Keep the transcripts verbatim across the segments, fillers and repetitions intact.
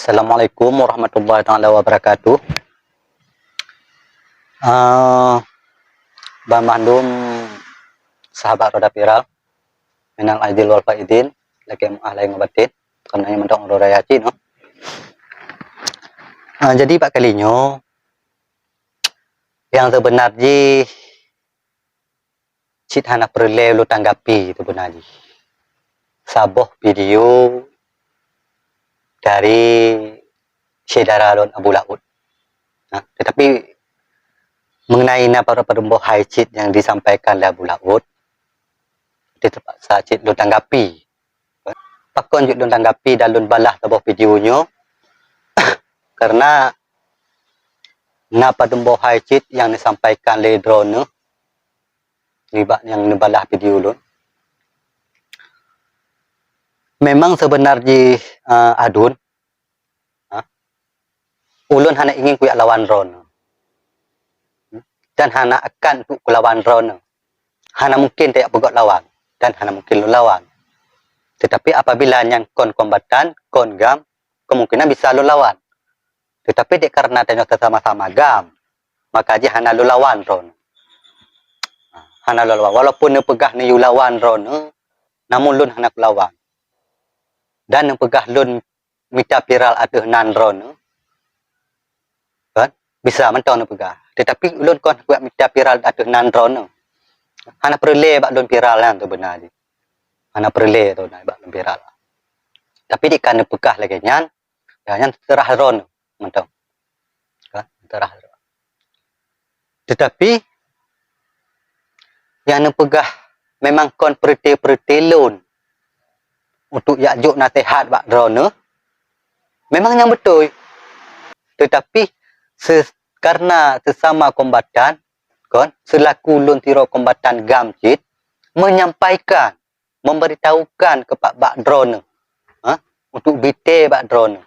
Assalamualaikum warahmatullahi taala wabarakatuh. Ah, banmandum sahabat Roda Viral, minal aidin wal faizin, lakée meu'ah lahé ngon batin, karena nyoe mantong uroe raya cit, no. Ah, jadi bak kali nyoe, nyang seubeuna jih cit hana peureulée lôn tanggapi seubeuna jih. Saboh video dari syedara lôn Abu Laôt. Nah, tetapi mengenai na padum boh hai cit nyang disampaikan lé Abu Laôt, terpaksa cit lôn tanggapi. Pakon jeuet lôn tanggapi dan lôn balah saboh video nyoe? Karena na padum boh hai cit nyang disampaikan lé droeneuh nibak nyang neubalah video lôn. Memang seubeuna jih, eh, aduen, ha? Ulôn hana ingin kujak lawan droeneuh. Dan hana akan untuk kulawan droeneuh. Hana mungkin tajak peugöt lawan dan hana mungkin lôn lawan. Tetapi apabila nyan kon kombatan, kon GAM, kemungkinan bisa lôn lawan. Tetapi dek karena tanyoe sama-sama GAM, maka jih hana lôn lawan droeneuh. Hana lôn lawan. Walaupun neupeugah neuyue lawan droeneuh, namun lôn hana kulawan. Dan neupeugah lôn mita viral ateueh nan droeneuh, kan? Bisa mantong neupeugah. Tetapi ulôn kon kujak mita viral ateueh nan droeneuh. Hana peureulée bak lôn viral nyan seubeuna jih. Hana peureulée droeneuh bak lôn viral. Tapi dek ka neupeugah lagée nyan, ya, nyan teuserah droeneuh mantong. Kan? Teuserah droeneuh. Tetapi nyang neupeugah memang kon peureuté-peureuté lôn untuk jak jok naseuhat bak droeneuh, memang nyang beutôi. Tetapi se-, karena sesama kombatan, kon, selaku lôn sidroe kombatan GAM cit, menyampaikan, memberitahukan keu bak, bak droeneuh, ha, untuk bite bak droeneuh.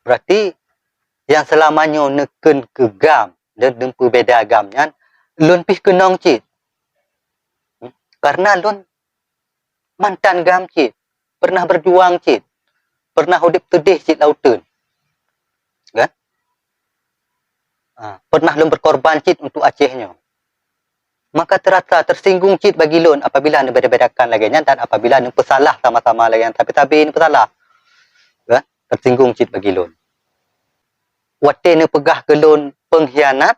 Berarti nyang seulama nyoe neukheun keu GAM dan neupeubeda GAM nyan, lôn pih keunong cit. Hmm? Karena lôn mantan GAM cit, pernah berjuang cit, pernah udeb teudeh cit lam uteuen. Kan? Ha, pernah lôn berkorban cit untuk Aceh nyoe. Maka terasa tersinggung cit bagi lôn apabila neubeda-bedakan lagée nyan dan apabila neupeusalah sama-sama lagée nyan, tapi-tapi neupeusalah. Kan? Tersinggung cit bagi lôn. Watée neupeugah keu lôn pengkhianat,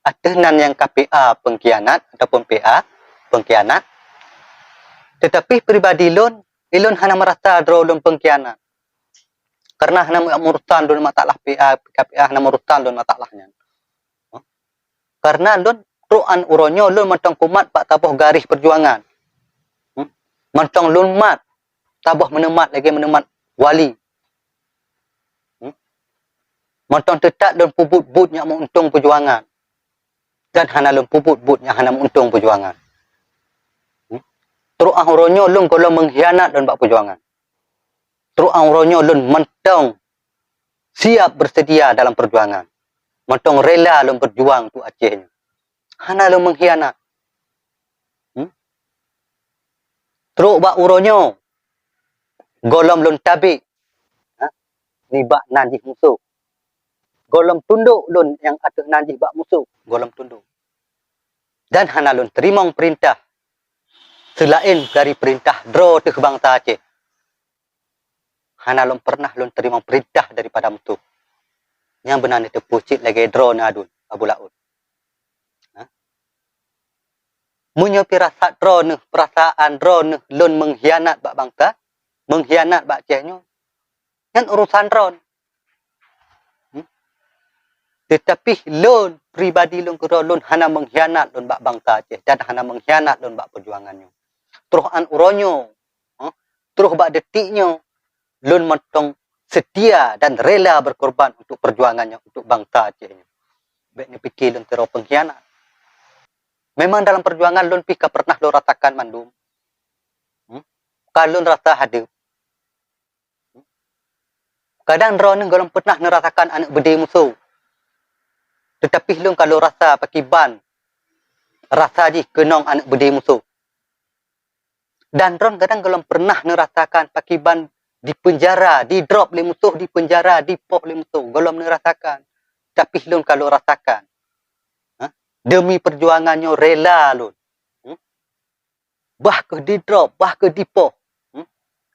ateueh nan nyang ka P A pengkhianat ataupun P A pengkhianat. Tetapi pribadi lôn, lôn hana merasa droe lôn pengkhianat. Karena hana meurusan lôn masalah P A, P K P A hana meurusan lôn masalah nyan. Karena lôn trok 'an uroe nyoe lôn mantong kumat bak saboh garéh peujuangan. Hmm? Mantong lôn mat saboh meuneumat lagée meuneumat wali. Hmm? Mantong teutat lôn peubuet buet nyang meuuntông peujuangan. Dan hana lôn peubuet buet nyang hana meuuntông peujuangan. Hmm? Trok 'an uroe nyoe lôn gohlom mengkhianat lôn bak peujuangan. Trok 'an uroe nyoe lôn mantong siap bersedia dalam perjuangan. Mantong rela lôn berjuang untuk Aceh nyoe. Hana lôn mengkhianat. Hmm? Trok bak uroe nyoe, gohlom lôn tabek, ha, nibak nan jih musoh. Gohlom tundok lôn nyang ateueh nan jih bak musoh, gohlom tundok. Dan hana lôn teurimong peurintah seulaén dari peurintah droe teuh bansa Aceh. Hana lôn pernah lôn teurimong peurintah daripada musoh. Nyang beuna neuteupeue cit lagée droeneuh aduen, Abu Laôt. Ha? Meunyoe pirasat droeneuh, peurasaan droeneuh lôn mengkhianat bak bansa, mengkhianat bak Aceh nyoe, nyan urusan droeneuh. Hmm? Tetapi lôn, pribadi lôn keudroe, lôn hana mengkhianat lôn bak bansa Aceh dan hana mengkhianat lôn bak peujuangan nyoe. Troh 'an uroe nyoe, ha? Troh bak detik nyoe, lôn mantong setia dan rela berkorban untuk perjuangan nyoe, untuk bansa Aceh nyoe. Bék neupike lôn sidroe pengkhianat. Memang dalam perjuangan lôn pih ka pernah lôn rasakan mandum. Hmm? Ka lôn rasa hadeup. Kadang droeneuh gohlom pernah neurasakan aneuk beudé musoh. Tetapi lôn ka lôn rasa pakiban rasa jih keunong aneuk beudé musoh. Dan droeneuh kadang gohlom pernah neurasakan pakiban dipeunjara, didrop lé musoh, dipeunjara, dipoh lé musoh, gohlom neurasakan. Tapi lôn ka lôn rasakan. Ha? Demi peujuangan nyoe rela lôn. Hmm? Bah kheueh didrop, bah kheueh dipoh. Hmm?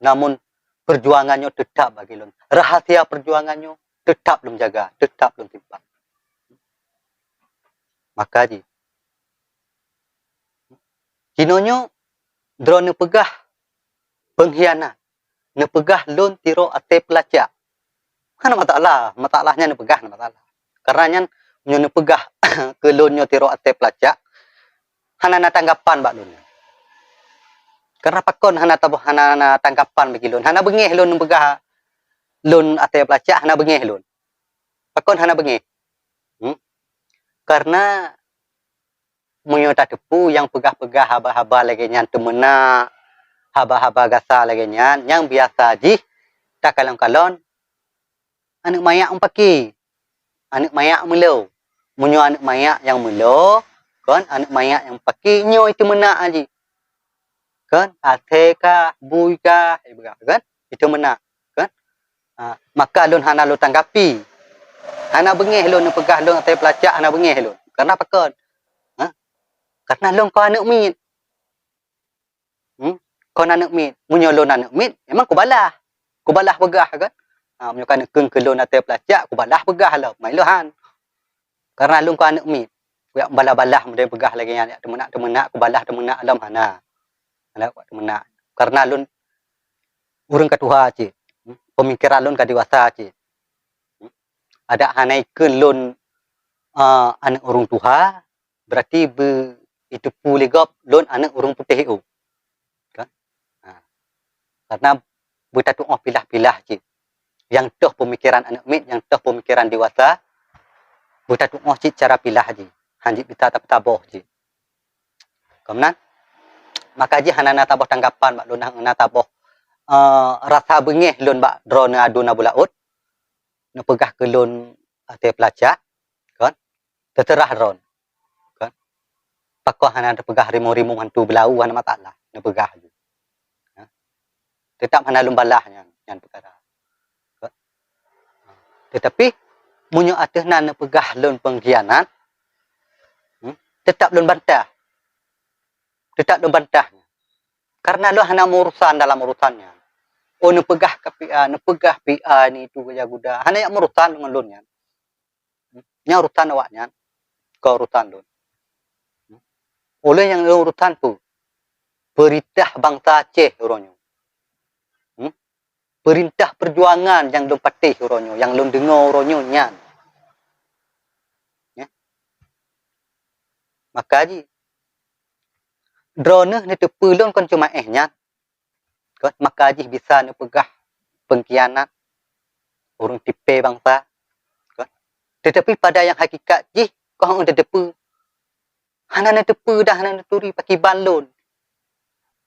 Namun peujuangan nyoe teutap bagi lôn. Rahasia peujuangan nyoe teutap lôn jaga, teutap lôn simpan. Maka jih, jinoe nyoe droeneuh neupeugah peunghianat, neupeugah lôn sidroe até peulacak. Hana masalah, masalah nyan neupeugah hana masalah. Karena nyan meunyoe neupeugah keu lôn nyoe sidroe até peulacak, hana na tanggapan bak lôn. Karena pakon hana tab-, hana na tanggapan bagi lôn, hana beungéh lôn neupeugah lôn até peulacak, hana beungéh lôn. Pakon hana beungéh? Hmm? Karena meunyoe tateupeue nyang peugah-peugah haba-haba lagée nyan teumeunak, haba-haba gasa lagée nyan, nyang biasa jih takalon-kalon aneuëk manyak meupaké, aneuëk manyak meulô. Meunyoe aneuëk manyak nyang meulô, kon aneuëk manyak nyang meupaké, nyoe teumeunak jih. Kon, asée kah, bui kah, ipeugah, kon, itu meunak, kon. Ha, maka lôn hana lôn tanggapi. Hana beungéh lôn neupeugah lôn até peulacak, hana beungéh lôn. Karena pakon? Ha? Karena lôn kon aneuëk miet. Hmm? Kon aneuëk miet. Meunyoe lôn aneuëk miet, memang kubalah. Kubalah peugah, kon. Ha, meunyoe ka neukheun keu lôn até peulacak, kubalah peugah lom. Mai lôn han. Karena lôn kon aneuëk miet. Kuyak balah-balah model peugah lagée nyan, yak teumeunak-teumeunak, kubalah teumeunak lom hana. Hana kuyak teumeunak. Karena lôn ureuëng ka tuha cit. Hmm? Pemikiran lôn ka dewasa cit. Hmm? Adak hana ikheun lôn, ah, aneuëk ureuëng tuha, berarti beu iteupeue lé gob lôn aneuëk ureuëng putéh ôk. Kan? Ha. Karena beutatuoh pilah-pilah cit. Nyang toh pemikiran aneuëk miet, nyang toh pemikiran dewasa, beutatuoh cit cara pilah jih. Hanjeuet bita tapeusaboh cit. Keunan, maka jih hana na saboh tanggapan bak lôn, hana saboh, eh, rasa beungéh lôn bak droeneuh aduen Abu Laôt, neupeugah keu lôn até peulacak, kon. Teuseurah droen. Kan? Pakon hana teupeugah rimueng-rimueng hantu beulau hana masalah, neupeugah laju. Ha? Teutap hana lôn balah nyan, nyan peukara. Kan? Teutapi, meunyoe ateueh na neupeugah lôn peungkhianat, hmm, teutap lôn bantah. Teutap lôn bantah nyan. Karena lôn hana meuurusan dalam urusan nyan. Oh, neupeugah ka pi A, neupeugah pi A ni tu guda-guda. Hana jak meuurusan deungon lôn nyan. Nyan urusan awaknyan, kon urusan lôn. Ulôn nyang lôn urusan peue? Peurintah bansa Aceh uroe nyoe. Hmm? Peurintah peujuangan nyang lôn patéh uroe nyoe, nyang lôn deungoe uroe nyoe nyan. Ya. Maka jih, droeneuh neuteupeue lôn kon cuma éh nyan. Kan? Maka jih bisa neupeugah peungkhianat, ureuëng tipée bansa. Kan? Teutapi pada nyang hakikat jih, kon ureuëng teuteupeue. Hana neuteupeue dan hana neuturi pakiban lôn.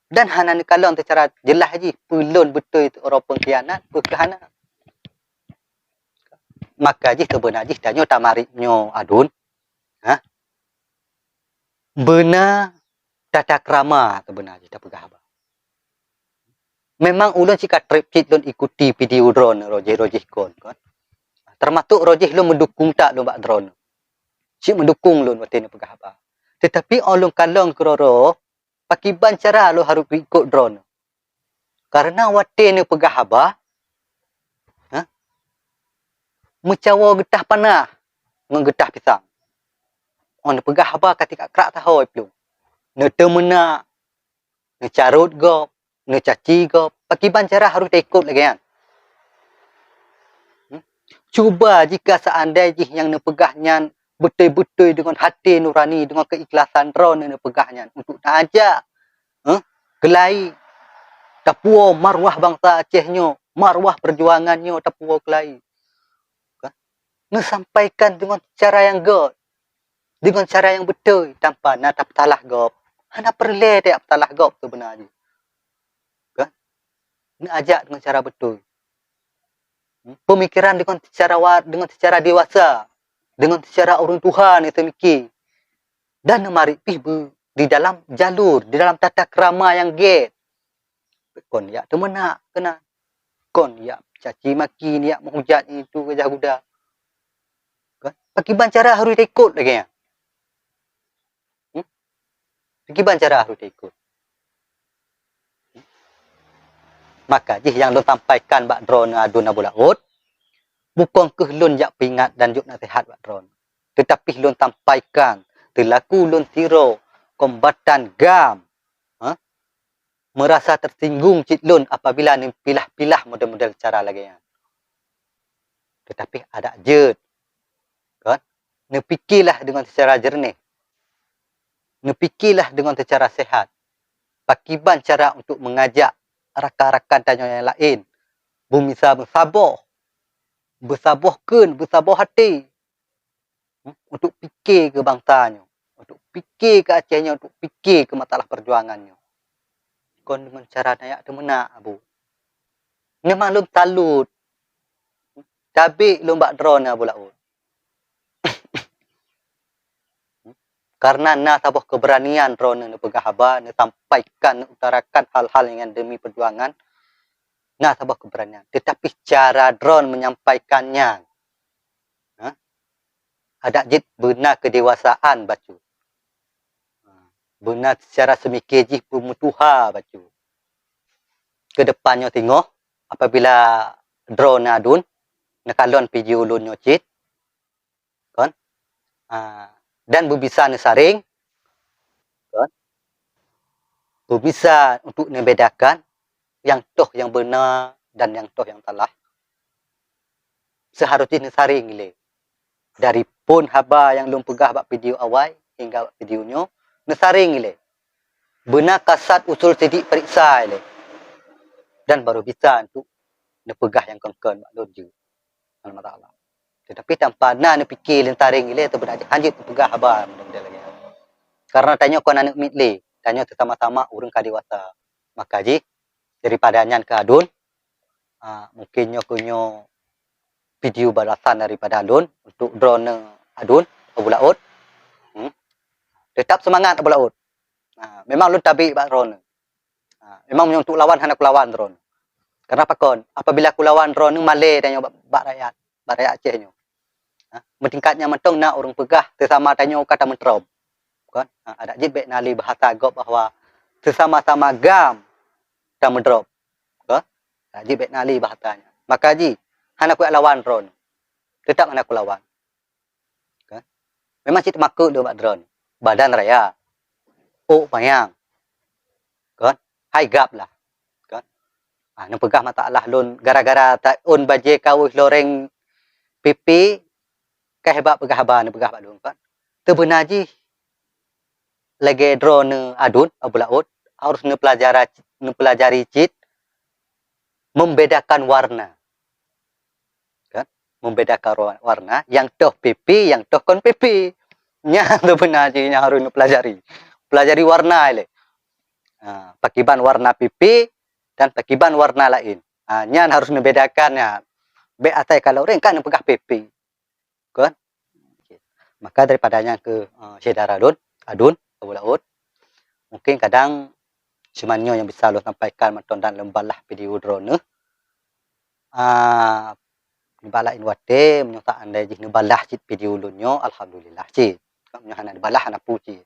Dan hana neukalon seucara jeulaih jih peue lôn beutôi uroe peungkhianat, peue keuh hana. Maka jih seubeuna jih tanyoe tamarit nyoe aduen, ha? Beuna tata krama seubeuna jih tapeugah haba. Memang ulôn cit ka treb cit lôn ikuti video droeneuh rojih-rojih kon, kon. Teumasok rojih lôn meudukung that lôn bak droeneuh. Cit meudukung lôn watée neupeugah haba. Teutapi óh lôn kalon keudroe-droe, pakiban cara lôn harôh ikot droeneuh. Karena watée neupeugah haba, ha? Meucawo geutah panah ngon geutah pisang. Óh neupeugah haba ka tikak krak sahoe plueng. Neuteumeunak, neucarot gob, neucaci gob, pakiban cara harôh taikot lagée nyan. Hmm? Cuba jika seandai jih nyang neupeugah nyan beutôi-beutôi deungon haté nurani, deungon keuikhlasan droeneuh neupeugah nyan untuk taajak, eh, keulai, tapuwoe maruah bansa Aceh nyoe, maruah peujuangan nyoe tapuwoe keulai. Kan? Neusampaikan deungon cara nyang göt, deungon cara nyang beutôi, tanpa na tapeusalah gob. Hana peureulée tapeusalah gob seubeuna jih. Kan? Neuajak deungon cara beutôi. Peumikiran deungon secara wa-, deungon secara dewasa, deungon secara ureuëng tuha neuteumiki. Dan neumarit pih beu di dalam jalur, di dalam tata krama nyang gét. Kon jak teumeunak keunan. kon, jak caci maki, jak meuhujat, itu keujah guda. Kan? Pakiban cara harôh taikot lagée nyan? Hmm? Pakiban cara harôh taikot? Maka jih nyang lôn sampaikan bak droeneuh aduen Abu Laôt, bukon kheueh lôn jak peuingat dan jok naseuhat bak droeneuh, teutapi lôn sampaikan teulaku lôn sidroe kombatan GAM, ha, meurasa teusinggung cit lôn apabila neupilah-pilah model-model cara lagée nyan. Teutapi adak jeuet, kan? Neupikelah deungon seucara jeureunéh. Neupikelah deungon seucara seuhat. Pakiban cara untuk meungajak rakan-rakan tanyoe nyang laén beumisa meusaboh, beusaboh kheun, beusaboh até, hmm, untuk pike keu bansa nyoe, untuk pike keu Aceh nyoe, untuk pike keu masalah peujuangan nyoe. Kon deungon cara neujak teumeunak, Abu. Neumalum talut. Tabek lôn bak droeneuh Abu Laôt. Karena na saboh keubeuranian droeneuh neupeugah haba, neusampaikan, neuutarakan hal-hal nyang demi peujuangan, na saboh keubeuranian. Teutapi cara droeneuh menyampaikan nyan, ha, adak jeuet beuna keudewasaan bacut. Beuna secara seumike jih beumeutuha bacut. Keudepan nyoe singoh, apabila droeneuh aduen neukalon video lôn nyoe cit, kon, ah, dan beubisa neusaréng, kon, beubisa untuk neubedakan nyang toh nyang beuna dan nyang toh nyang salah, seuharôh jih neusaréng ilée. Dari phon haba nyang lôn peugah bak video awai hingga bak video nyoe, neusaréng ilée. Beuna kasat usul sidik peuriksa ilée. Dan barô bisa untuk neupeugah nyang kon-kon bak lôn jeuet. Alhamdulillah. Teutapi tanpa na neupike lôn saréng ilée, teubeuna jih hanjeuet neupeugah haba model-model lagée nyan. Karena tanyoe kon aneuëk miet lé, tanyoe teusama-sama ureuëng ka dewasa. Maka jih, daripada nyan keu aduen, ah, mungkin nyoe keuh nyoe video balasan daripada lôn untuk droeneuh aduen, Abu Laôt. Hmm. Teutap seumangat Abu Laôt. Ah, memang lôn tabek bak droeneuh. Ah, memang meunyoe untuk lawan hana kulawan droeneuh. Karena pakon, apabila kulawan droeneuh malée tanyoe bak, bak rakyat, bak rakyat Aceh nyoe. Ha, meutingkat nyang mantong na ureuëng peugah teusama tanyoe ka tameutrop. Kon? Ha, adak jih bék na lé bahasa gob bahwa teusama-sama GAM tameudrop. Kon? Adak jih bék na lé bahasa nyan. Maka jih hana kuyak lawan droeneuh. Teutap hana kulawan. Kan? Memang cit makot lôn bak droeneuh. Badan raya. Ôk panyang. Kan? Hai gab lah. Kan? Ah, neupeugah masalah lôn gara-gara ta-, ôn bajée kawöh loreng pipi, ka hebat peugah haba neupeugah bak lôn, kan? Teubeuna jih lagée droeneuh aduen, Abu Laôt, harôh neupeulajara-, neupeulajari cit membedakan warna. Kan? Membedakan wa-, warna, nyang toh pipi, nyang toh kon pipi. Nyan teubeuna jih nyang harôh neupeulajari. Peulajari warna ilée. Ha, pakiban warna pipi dan pakiban warna laén. Ha, nyan harôh neubedakan nyan. Bék asai ka loreng kan neupeugah pipi. Kan? Maka daripada nyan keuh, eh, syedara lôn, aduen, Abu Laôt, mungkin kadang cuma nyoe nyang bisa lôn sampaikan mantong dan lôn balah video droeneuh. Ah, nibak laén watée, meunyoe seandai jih neubalah cit video lôn nyoe, alhamdulillah cit. Meunyoe hana neubalah, hana peue cit.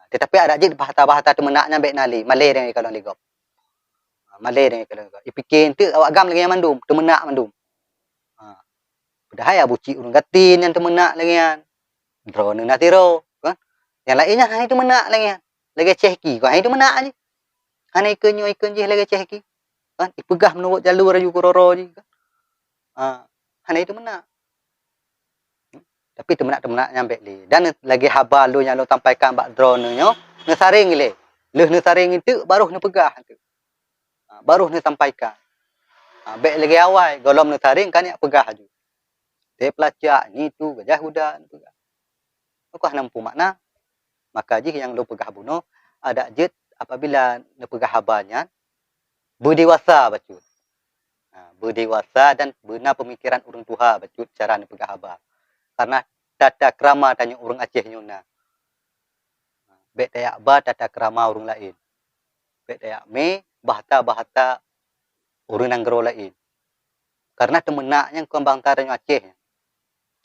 Teutapi adak jih bahasa-bahasa teumeunak nyan bék na lé, malée deungon kalon lé gob. Ha, malée deungon kalon lé gob. Ipike eunteuk awak GAM lagée nyan mandum, teumeunak mandum. Ha. Padahai Abu Cik ureuëng gasien nyang teumeunak lagée nyan. Droeneuh na sidroe, kan? Nyang laén nyan hana teumeunak lagée nyan. Lagée Chehki, kan hana teumeunak jih. Hana ikeu nyoe ikeu jih lagée Chehki. Kan? Ipeugah meunurot jalur aju keuroro jih, kan? Ha, hana teumeunak. Tapi teumeunak-teumeunak nyan bék lé. Dan lagée haba lôn nyang lôn sampaikan bak droeneuh nyoe, neusaréng ilée. Lheueh neusaréng eunteuk, barôh neupeugah eunteuk. Ha, barôh neusampaikan. Ha, bék lagée awai, gohlom neusaréng ka neujak peugah aju. Tée peulacak, ngitu, keujah guda, neupeugah. Nyoe keuh hana muphom makna. Maka jih nyang lôn peugah bunoe, adak jeuet apabila neupeugah haba nyan, beudewasa bacut. Ha, beudewasa dan beuna peumikiran ureuëng tuha bacut cara neupeugah haba. Karena tata krama tanyoe ureuëng Aceh nyoe na. Bék tajak ba tata krama ureuëng laén. Bék tajak mé bahasa-bahasa ureuëng nanggroe laén. Karena teumeunak nyang kon bangsa tanyoe Aceh nyan.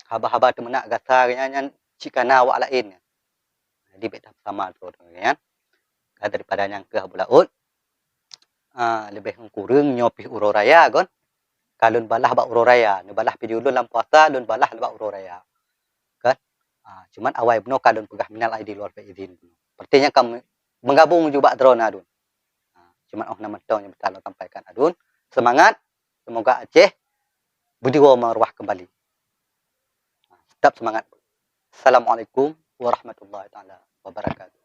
Haba-haba teumeunak gasa nyan, nyan cit kana awak laén nyan. Jadi bèk tapeusama droe nyan. Ka daripada nyang keu Abu Laôt, ah, leubeh kureueng nyoe pih uroe raya kon. Ka lôn balah bak uroe raya, neubalah video lôn lam puasa, lôn balah bak uroe raya. Kan? Ah, cuman awai bunoe ka lôn peugah minal aidin wal faizin bunoe. Berarti nyan ka me-, meugabong ju bak droeneuh aduen. Ah, cuman 'oh na mantong nyang bisa lôn sampaikan aduen. Seumangat, semoga Aceh beudiwoe meuruah keumbali. Ah, tetap seumangat. Assalamualaikum warahmatullahi taala wabarakatuh.